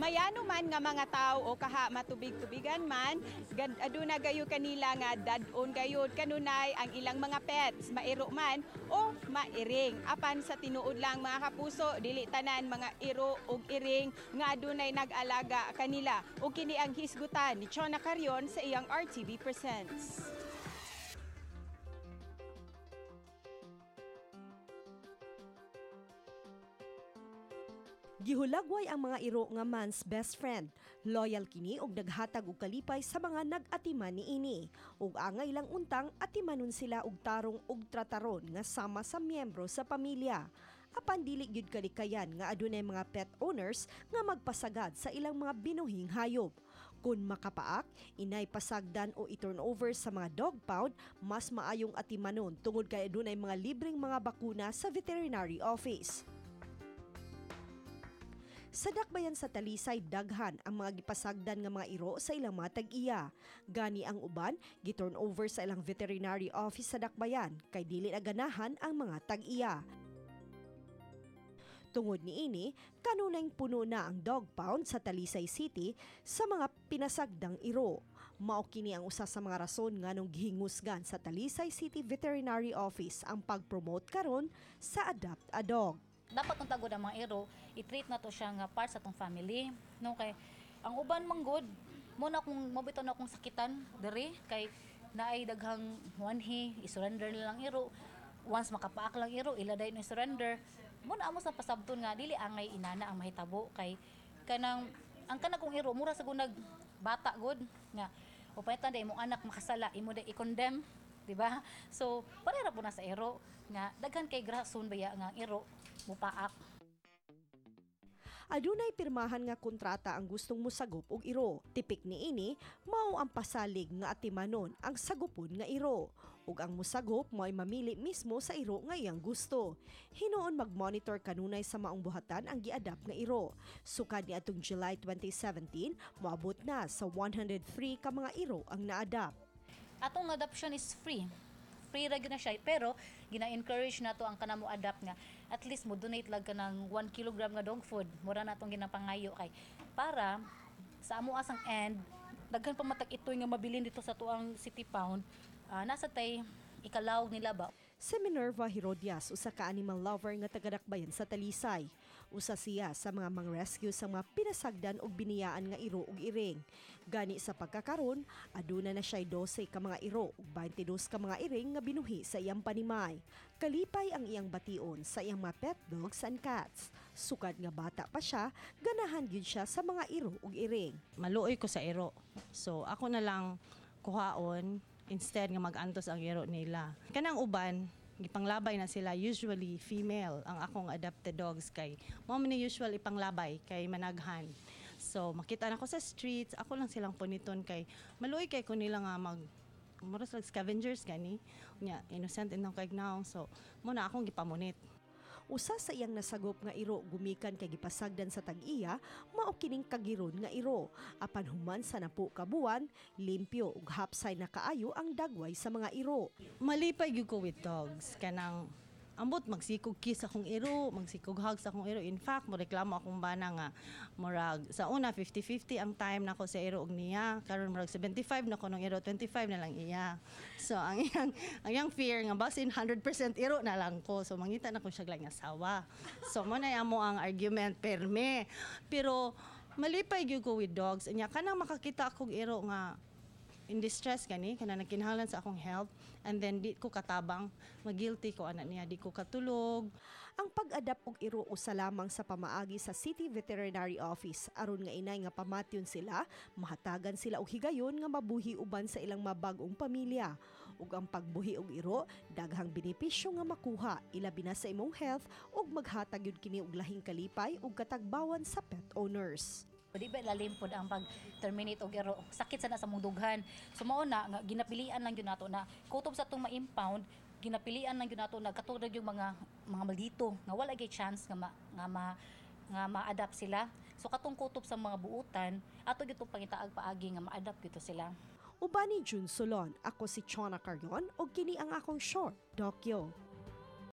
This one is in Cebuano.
Mayano man nga mga tao o kaha matubig-tubigan man, aduna gayo kanila nga dad-on gayud kanunay ang ilang mga pets, mairo man o mairing. Apan sa tinuod lang mga kapuso, dili tanan mga iro ug iring nga adunay nag-alaga kanila. Ug kini ang hisgutan ni Chona Carion sa iyang RTV Presents. Gihulagway ang mga iro nga man's best friend. Loyal kini og naghatag og kalipay sa mga nag-atiman niini. Ug angay lang untang atimanon sila og tarong og trataron nga sama sa miyembro sa pamilya. Apan dili gyud kalikayan nga adunay mga pet owners nga magpasagad sa ilang mga binuhing hayop. Kung makapaak, inay pasagdan o i-turn over sa mga dog pound, mas maayong atimanon tungod kay adunay mga libreng mga bakuna sa veterinary office. Sa dakbayan sa Talisay, daghan ang mga gipasagdan nga mga iro sa ilang mga tag-iya. Gani ang uban, gi-turn over sa ilang veterinary office sa dakbayan kay dili na ganahan ang mga tag-iya. Tungod niini, kanunayng puno na ang dog pound sa Talisay City sa mga pinasagdang iro. Mao kini ang usa sa mga rason nganong gihingusgan sa Talisay City Veterinary Office ang pag-promote karon sa Adopt a Dog. Dapat ang tagod ang mga iro, i-treat na to siya nga part sa tong family. No, kay ang uban man gud, mo na kung mabitaw na akong sakitan diri kay naay daghang wanhi, i-surrender na lang iro. Once makapaak lang iro, ila dayon i-surrender. Mo na amo sa pasabton nga dili angay inana ang mahitabo kay kanang ang kana kong iro mura sa gunag bata gud nga o panitan day imong anak makasala imo day i-condemn, di ba? So pareha po na sa iro nga daghan kay grason baya nga ang iro mupaak. Adunay pirmahan nga kontrata ang gustong mosagop og iro. Tipik niini, mao ang pasalig nga atimanon ang sagupon nga iro. Ug ang mosagop mo'y mamili mismo sa iro nga iyang gusto. Hinuon mag-monitor kanunay sa maong buhatan ang gi-adapt nga iro. Sukad ni atong July 2017, moabot na sa 103 ka mga iro ang na-adapt. Atong adoption is free. Free ra gyud na siya, pero gina-encourage nato ang kanang mo-adapt nga at least mo donate lang ka ng 1 kilogram nga dog food. Mura na atong ginapangayo kay para sa amo asang end daghan pa matag itoy nga mabilin dito sa tuang city pound. Nasa tay ikalawg nila ba. Si Minerva Herodias, usa ka animal lover nga taga-dakbayan sa Talisay. Usa siya sa mga mang-rescue sa mga pinasagdan og biniyaan nga iro ug iring. Gani sa pagkakaron, aduna na siya'y 12 ka mga iro ug 22 ka mga iring nga binuhi sa iyang panimay. Kalipay ang iyang bation sa iyang mga pet dogs and cats. Sukad nga bata pa siya, ganahan gyud siya sa mga iro ug iring. Maluoy ko sa iro. So ako na lang kuhaon instead nga mag-antos ang iro nila. Kanang uban, gipanglabay na sila, usually female ang akong adopted dogs kay mao man ni usual ipanglabay kay managhan. So makita na ko sa streets, ako lang silang puniton kay maluoy kay ko nila nga mag mura sila scavengers gani. Nya innocent intong kay now. So mo na akong gipamunit. Usa sa iyang nasagop nga iro gumikan kay gipasagdan sa tag-iya, mao kining kagiron nga iro. Apan human sa 10 ka buwan, limpyo ug hapsay na kaayo ang dagway sa mga iro. Malipay gyud ko with dogs kanang ambot magsikog kiss akong iro, magsikog hug sa akong iro. In fact, mo reklamo akong bana nga murag sa una 50-50 ang time nako sa iro og niya. Karon murag 75 na ko nung iro, 25 na lang iya. So ang iyang fear nga basin 100% iro na lang ko. So mangita na ko siya lang asawa. So mo na amo ang argument perme. Pero malipay gyud ko with dogs. Nya kanang makakita akong iro nga in distress gani kana nagkinahanglan sa akong help, and then di ko katabang, magilty ko ana niya, di ko katulog. Ang pag-adapt og iro usa lamang sa pamaagi sa City Veterinary Office aron nga inay nga pamatyon sila, mahatagan sila og higayon nga mabuhi uban sa ilang mabag-ong pamilya. Ug ang pagbuhi og iro daghang benepisyo nga makuha, ilabi na sa imong health ug maghatag yun kini og lahing kalipay ug katagbawan sa pet owners. Di ba lalim pod ang pag-terminate og iro, sakit sa na sa mong dughan. So mao na nga ginapilian lang gyud nato na kutob sa atong ma-impound, ginapilian lang gyud nato na katulad yung mga maldito nga wala gyud chance nga ma-adapt sila. So katong kutob sa mga buutan, ato gyud tong pangitaag paagi nga ma-adapt gyud to sila. Uban ni June Solon, ako si Chona Carion ug kini ang akong short dokyo.